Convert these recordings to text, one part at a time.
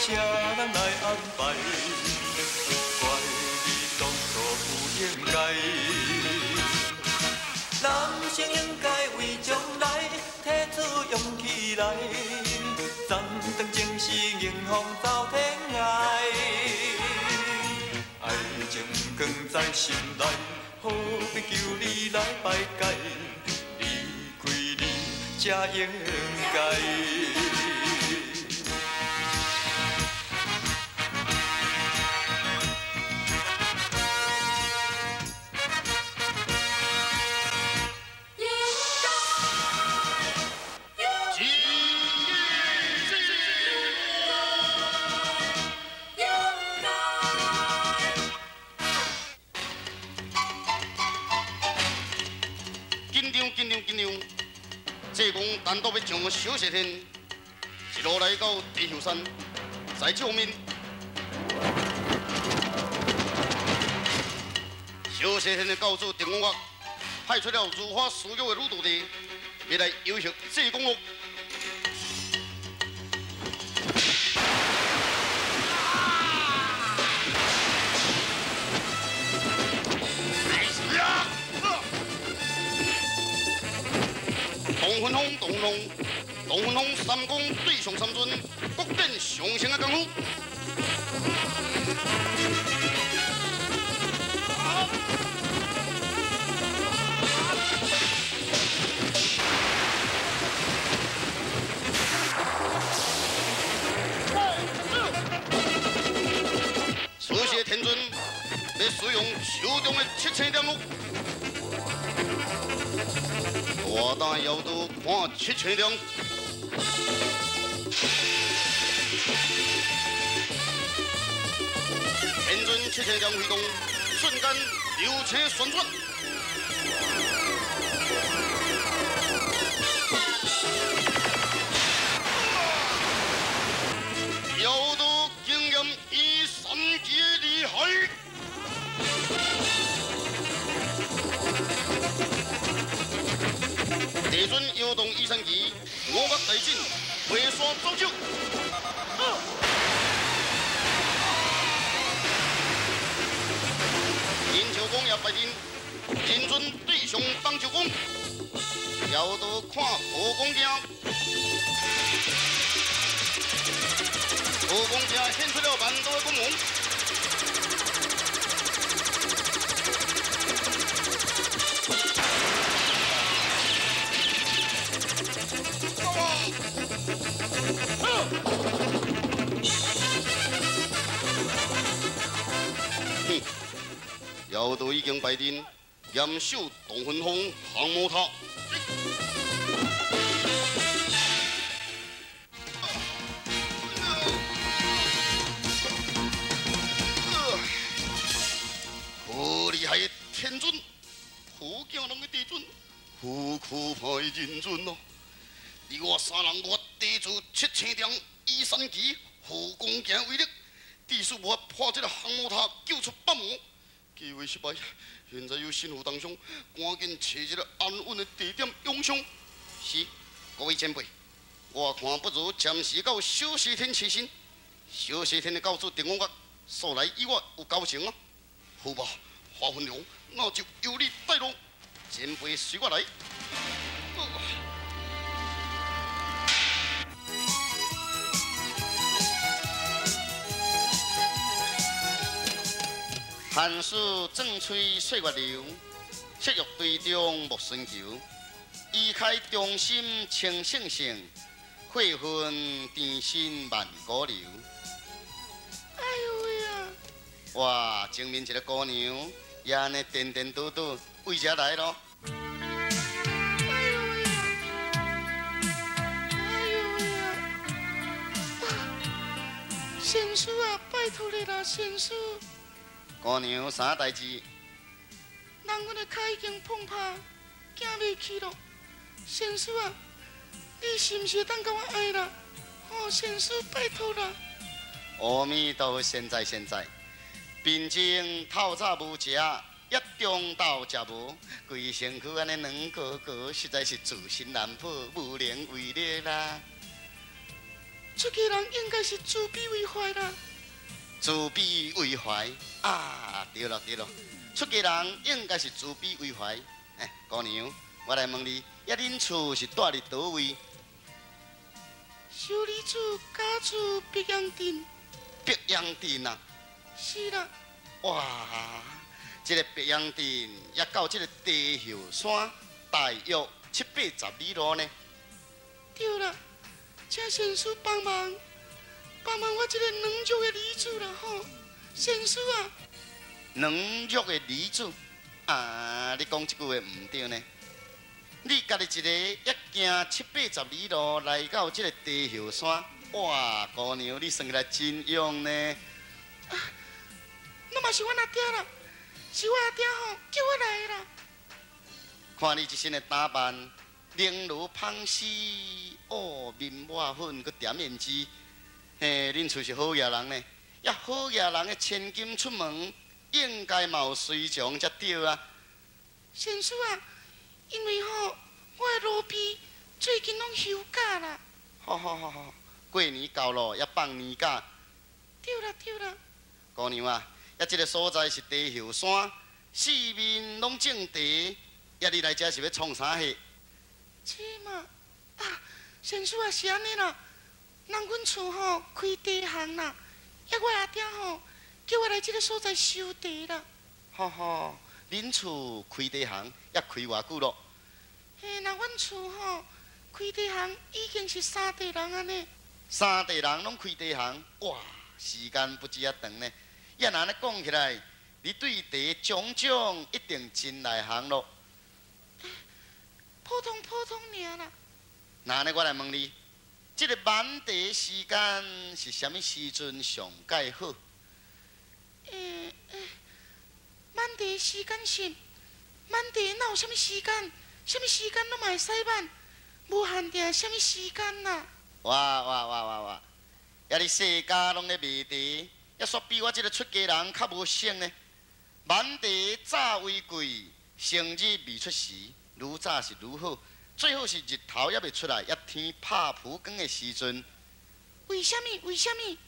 请人来安排，怪你当初不应该。男生应该为将来提出勇气来，斩断情丝，迎风走天涯。爱情藏在心内，何必求你来排解？离开你才应该。济公单独欲上小谢天，一路来到地秀山，在这方面，小谢天的教主郑公岳派出了如花似玉的女徒弟，欲来要挟济公咯。东分风，东风，东分风，三公对上三尊，各展上乘的功夫。此时天尊要使用手中的七星剑咯。大胆妖刀看七星剑，天尊七星剑挥动，瞬间流星旋转。妖刀经验以神奇的厉害。地尊摇动依山旗，五岳大阵，飞山走石。林朝公也摆阵，人尊对上东周公，摇刀看何公镜，何公镜显出了万多的光芒。哼，妖道已经摆阵，严守东分风航母塔。好厉害的天尊，好惊人的地尊，好可怕的人尊哦！你我三人无法抵住七星剑、依山旗、护公镜威力，至少无法破这个航母塔，救出八魔。计划失败，现在又身负重伤，赶紧找一个安稳的地点养伤。是，各位前辈，我看不如暂时到小西天栖身。小西天的教主郑公岳，素来与我有交情啊。好吧，华云龙，那就由你带路，前辈随我来。寒暑正吹岁月流，七玉堆中木春秋。移开中心清圣圣，血分甜心万古流。哎呦喂啊！哇，前面一个姑娘也按呢颠颠倒倒，为遮来咯？哎呦喂啊！哎呦喂啊！仙师啊，拜托你啦，仙师。姑娘，啥代志？人阮的脚已经碰破，行袂去咯。仙师啊，你是毋是会当共我爱啦？哦，仙师，拜托啦！阿弥陀佛，现在现在，平静透早无食，一中昼食无，规身躯按呢软糊糊，实在是自身难保，无能为力啦。自出家人应该是慈悲为怀啦。慈悲为怀啊！对了对了，出家人应该是慈悲为怀。哎，姑娘，我来问你，呀，恁厝是住伫佗位？修理厝家住碧阳镇。碧阳镇啊？是啦。哇，这个碧阳镇也到这个茶叶山，大约七八十里路呢。对啦，请先生帮忙，帮忙我这个软弱的女子啦吼，先生啊。软弱的女子啊，你讲这句话毋对呢？你家己一个一行七八十里路来到这个茶叶山，哇，姑娘，你算起来真勇呢。啊，那嘛是阮阿爹啦，是我阿爹吼叫我来的啦。看你这身的打扮，玲如芳丝，哦，面抹粉，阁点胭脂，嘿，恁厝是好野人呢。呀，好野人的千金出门，应该嘛有随从才对啊。先生啊，因为吼，我的奴婢最近拢休假啦。好好好好，过年到咯，也放年假。对啦对啦。姑娘啊，呀，这个所在是茶叶山，四面拢种茶，呀，你来这是欲创啥货？这嘛，啊，先生啊，是按呢啦。人阮厝吼开茶行啦，呀，我阿爹吼叫我来这个所在收茶啦。吼吼，恁厝开茶行，也开偌久咯？嘿，那阮厝吼开茶行已经是三代人按呢。三代人拢开茶行，哇，时间不止遐长呢。呀，若按呢讲起来，你对茶种种一定真内行咯。普通普通尔啦。那按呢，我来问你，这个挽茶时间是啥物时阵上盖好？挽茶时间是挽茶，哪有啥物时间？啥物时间拢嘛会使挽，无限定啥物时间啦。哇哇哇哇哇！呀，你世家拢咧卖茶，也煞比我这个出家人较无省呢。挽茶早为贵，成日未出时，愈早是愈好。最好是日头犹未出来，也天拍浮光的时阵。为啥物？为啥物？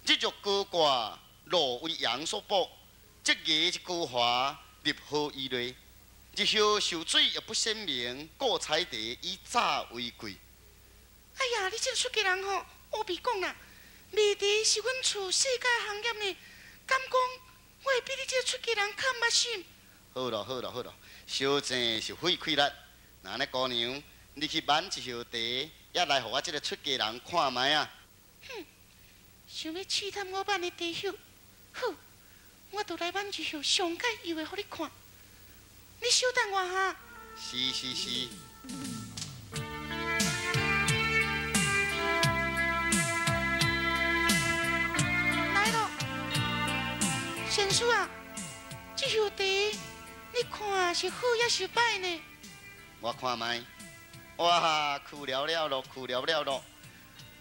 日若高挂，露为阳所曝，则月之高华，入何以内？日后受水又不鲜明，故采茶以早为贵。哎呀，你这个出家人吼，乌白讲啦，卖茶是阮厝世家行业呢，敢讲我会比你这个出家人较捌心？好咯，好咯，好咯，小静是费气力。那按呢，姑娘，你去挽一叶茶，也来予我这个出家人看觅啊！哼，想欲试探我挽的茶叶，好，我就来挽一叶上盖油的予你看。你稍等我哈。是是是。来咯，先生啊，这叶茶你看是好抑是歹呢？我看觅，哇，苦了了咯，苦了了咯！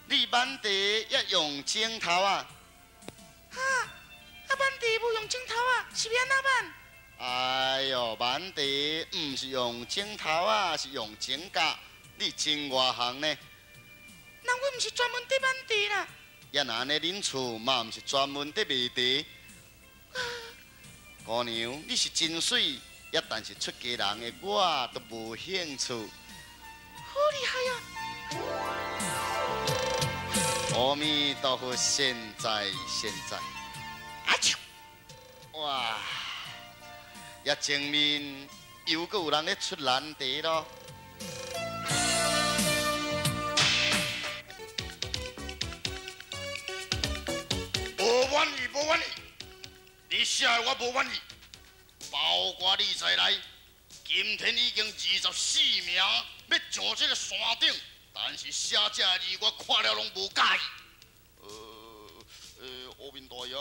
你挽茶也用枕头啊？哈，啊挽茶无用枕头啊，是欲按怎挽？哎哟，挽茶毋是用枕头啊，是用指甲。你真外行呢。那阮毋是专门伫挽茶啦。也若按呢，恁厝嘛毋是专门伫卖茶。姑娘，你是真媠，也但是出家人的我都无兴趣。好厉害啊！阿弥陀佛，现在现在。阿啾！哇！也前面又阁有人咧出难题咯。无满意，无满意，你写的我无满意，包括你在内，今天已经24名要上这个山顶，但是写这个字我看了拢无佮意。乌面大爷，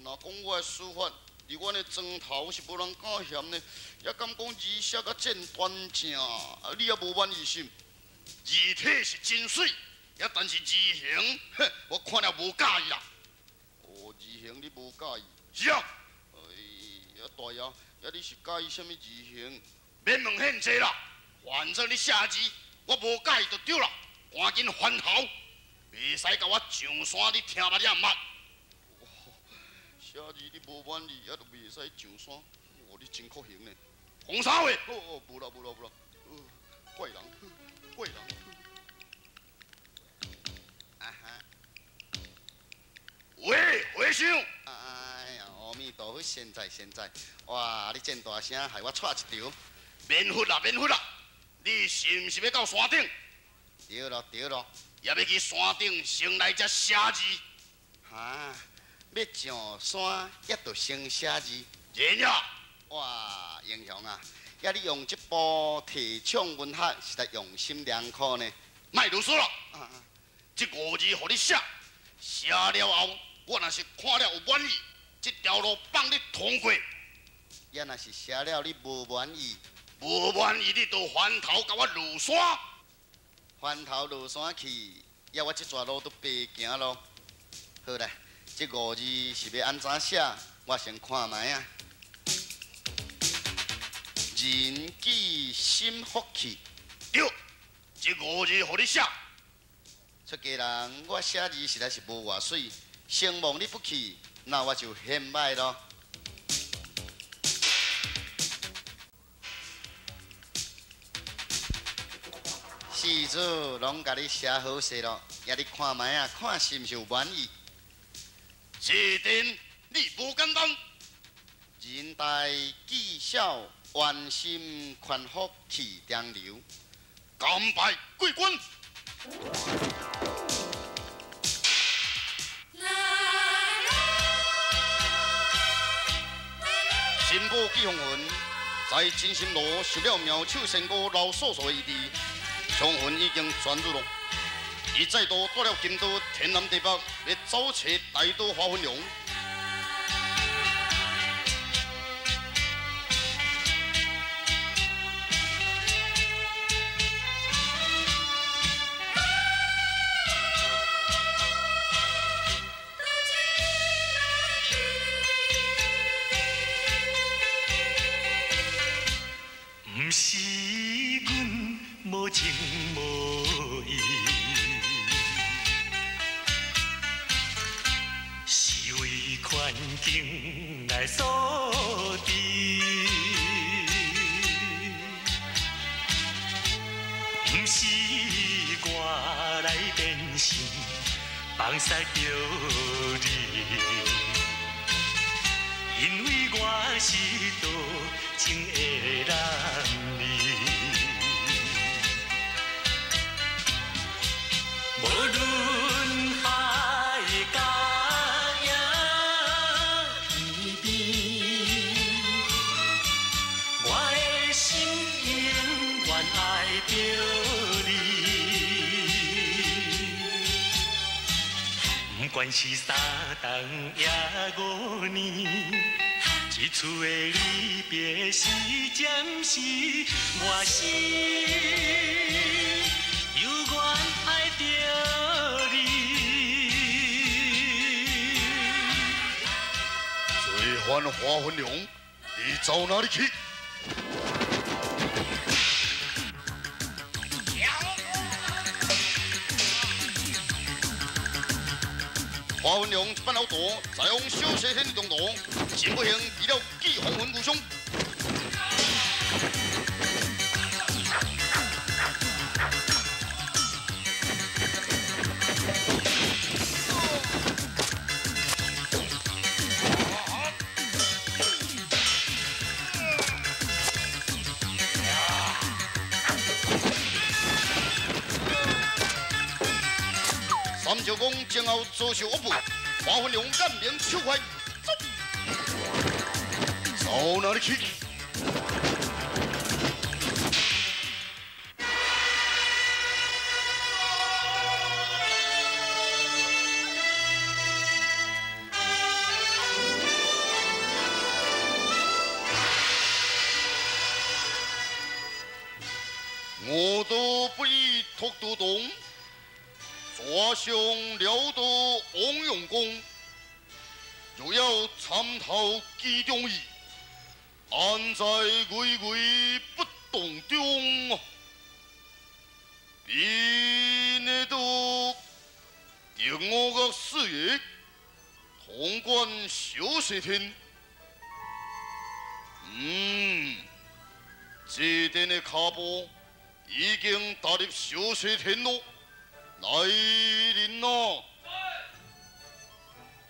若讲我的书法，伫阮的砖头是无人敢嫌呢，也敢讲字写甲真端正，啊，你也无满意是？字体是真媠，也但是字形，哼，我看了无佮意啦。哦，字形你无佮意？是啊。哎呀，大爷，呀你是佮意啥物字形？免问遐济啦，反正你写字，我无佮意就对啦。赶紧翻头，袂袂使共我上山，你聽捌也毋捌？寫字你無滿意，啊，就袂使上山。哦，你真酷型呢！講啥話？哦，無啦無啦無啦，怪人，怪人。啊哈！喂，和尚！哎呀，阿彌陀佛，現在現在，哇！你這大聲，害我掣一場。免佛啦，免佛啦！你是毋是欲到山頂？對咯對咯，也欲去山頂先來遮寫字。哈？欲上山，也著先寫字。真呀！哇，英雄啊！遐你用這部提倡文學，實在用心良苦呢。莫囉嗦啦！這五字予你寫，寫了後，我若是看了有滿意，這條路放你通過。也若是寫了你無滿意，無滿意你就翻頭共我落山。翻頭落山去，抑我這逝路都白行咯。好啦，這五字是欲按怎寫？我先看覓啊。人己心福氣，對，這五字予你寫。出家人，我寫字實在是無偌媠，承蒙你不去，那我就顯擺咯。施主攏共你寫好勢咯，抑你看覓啊？看是毋是有滿意？這陣你無簡單，人大智小，願心寬福氣中流，甘拜貴官。新寶記風雲，在真心路受了妙手仙姑老素素的醫治，傷痕已經痊癒了。伊再度帶了金刀，天南地北，欲走揣大刀華雲龍。毋是阮無情無義，是為環境來所致。毋是我來變心，放捨著你，因為我是多情的男兒。無論海角也天邊，我的心永遠愛著你。不管是三冬抑五年，這次的離別是暫時，我是猶原愛著你。罪犯華雲龍，你走哪裡去？華雲龍一班老大，在往小西天的中途，真不幸遇了季風雲無傷。三石公前後遭受惡報，華雲龍眼明手快，走，走哪裡去？我都不以托多動。抓上了得王永公，若要參透其中意，安在巍巍不動中？邊的都定五月四日，潼关小西天。嗯，这阵的脚步已经踏入小西天咯。来人啊！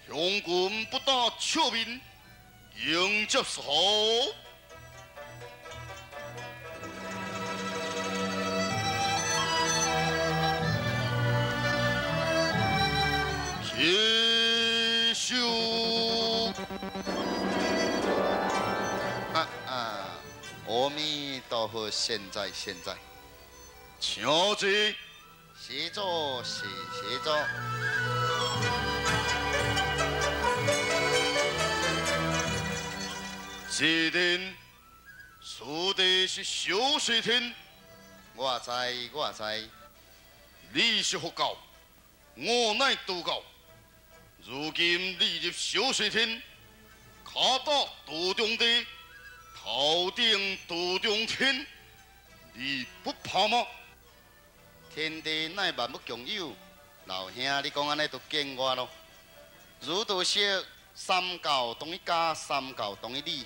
乡军不打笑面，迎接守。起手。啊啊！阿弥陀佛，现在现在，请坐。谢座，谢谢座。这阵此地是小西天，我知我知。你是佛教，我乃道教。如今你入小西天，脚踏道中地，头顶道中天，你不怕吗？天地乃万物共有，老兄你讲按呢就见我咯。儒道释三教同一家，三教同一理，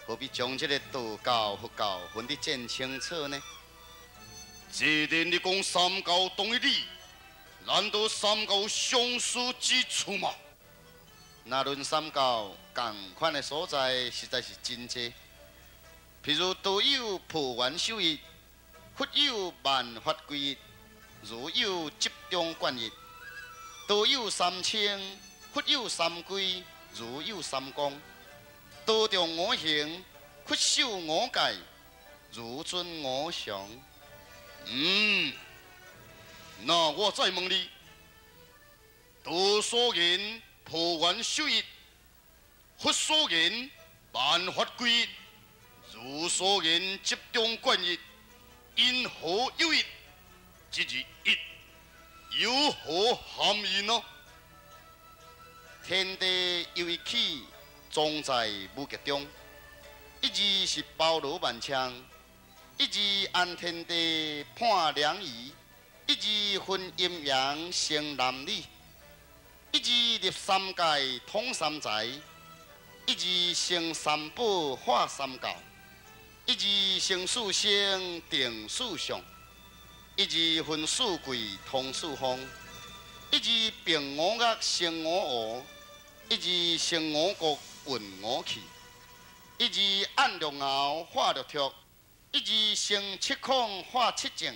何必将这个道教、佛教分得真清楚呢？既然你讲三教同一理，难道三教有相似之处吗？若论三教仝款的所在，实在是真济。譬如道有破源守一，佛有万法归一，儒有集中贯一。道有三清，佛有三归，儒有三光。道重五行，佛守五戒，儒尊五常。嗯，那我再问你，道所言破源守一，佛所言万法归一，儒所言集中贯一，因何有一？这字一有何含义呢？天地由一起，藏在无极中。一字是包罗万象，一字安天地判两仪，一字分阴阳生男女，一字立三界统三才，一字成三宝化三教，一字成四生定四相，一字分四季通四方，一字并五岳成五湖，一字成五谷运五气，一字按六爻化六畜，一字成七孔化七正，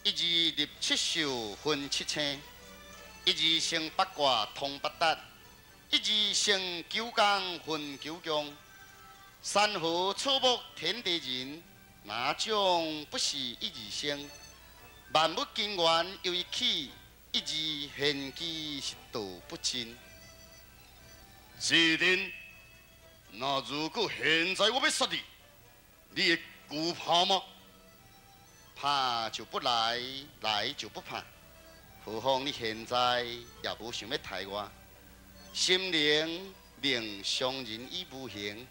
一字立七宿分七星，一字成八卦通八达，一字成九宫分九宫。山河草木天地人，哪种不是一字生？万物根源由一起，一字玄机是道不尽。这阵，那如果现在我欲杀你，你会惧怕吗？怕就不来，来就不怕。何况你现在也无想欲杀我，心灵令伤人于无形。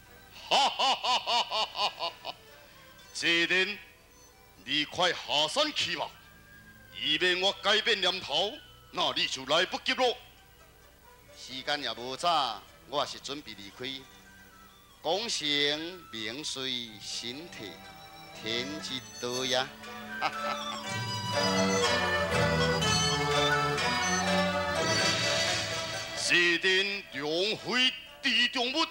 哈哈哈哈哈哈！这阵，你快下山去吧，以免我改变念头，那你就来不及咯。时间也无早，我也是准备离开。功成名遂身退，天之道也。哈哈哈。这阵浪费地中物。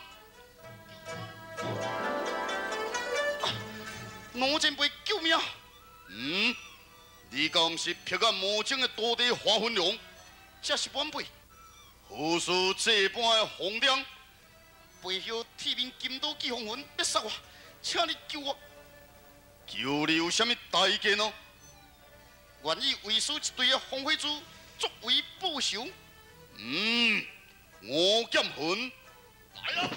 罗前辈救命！嗯，你敢是劈眼魔掌的徒弟华云龙？这是晚辈。何事这般的慌张？背后铁面金刀记风云，欲杀我，请你救我！救你有啥物代价呢？愿意为师一队的风火珠作为报酬。嗯，五剑魂来啊！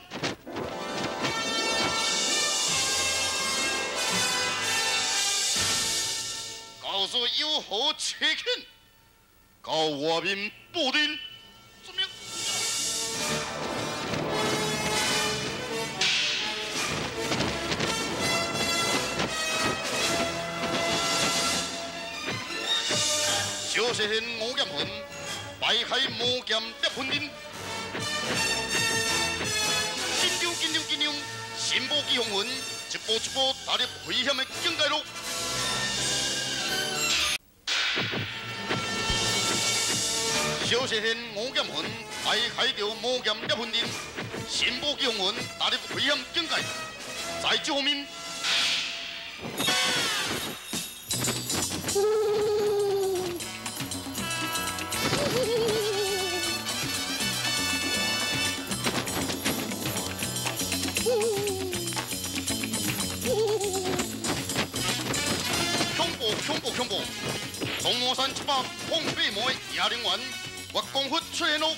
告诉有何切欠，到外面布阵。遵命。小西天五剑魂，大开魔剑猎魂阵。紧张紧张紧张，神武记风云，一步一步踏入危险的境界路。小西天五剑魂，大开着魔剑猎魂阵，神武记风云，踏入危险境界，在这方面。恐怖恐怖恐怖！终魔山708魔的野灵丸，月光佛出现咯！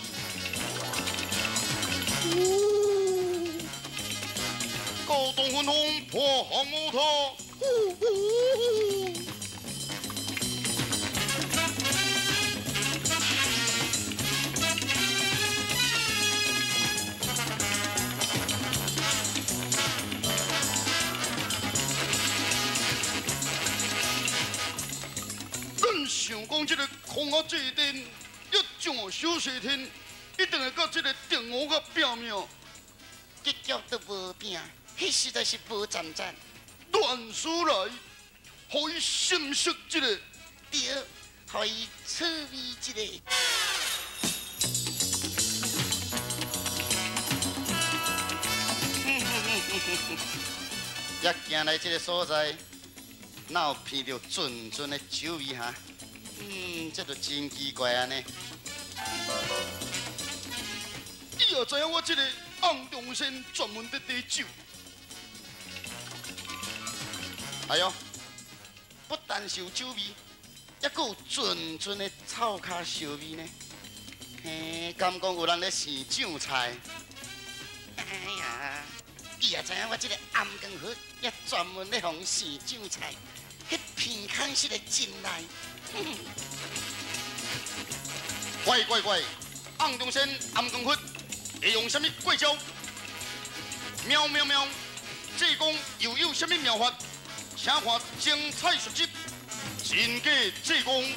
高东分风破红乌头。咱想讲这个空仔祭典，一上小西天，一定会佮这个定鹅佮拼命，结局都无拼，彼实在是无赞赞。乱输来，予伊心色这个，对，予伊趣味一个。也行来这个所在，哪有闻到阵阵的酒味哈？这就真奇怪按呢。伊也知影我这个暗中仙专门伫滴酒。哎呦，不但是有酒味，还阁有阵阵的臭脚烧味呢。嘿，敢讲有人咧生酱菜？哎呀，伊也知影我这个暗光佛也专门咧予生酱菜，彼鼻孔实在真利。怪怪怪！暗中仙、暗光佛会用啥物怪招？喵喵喵！济公又有啥物妙法？请看精彩续集，真假济公。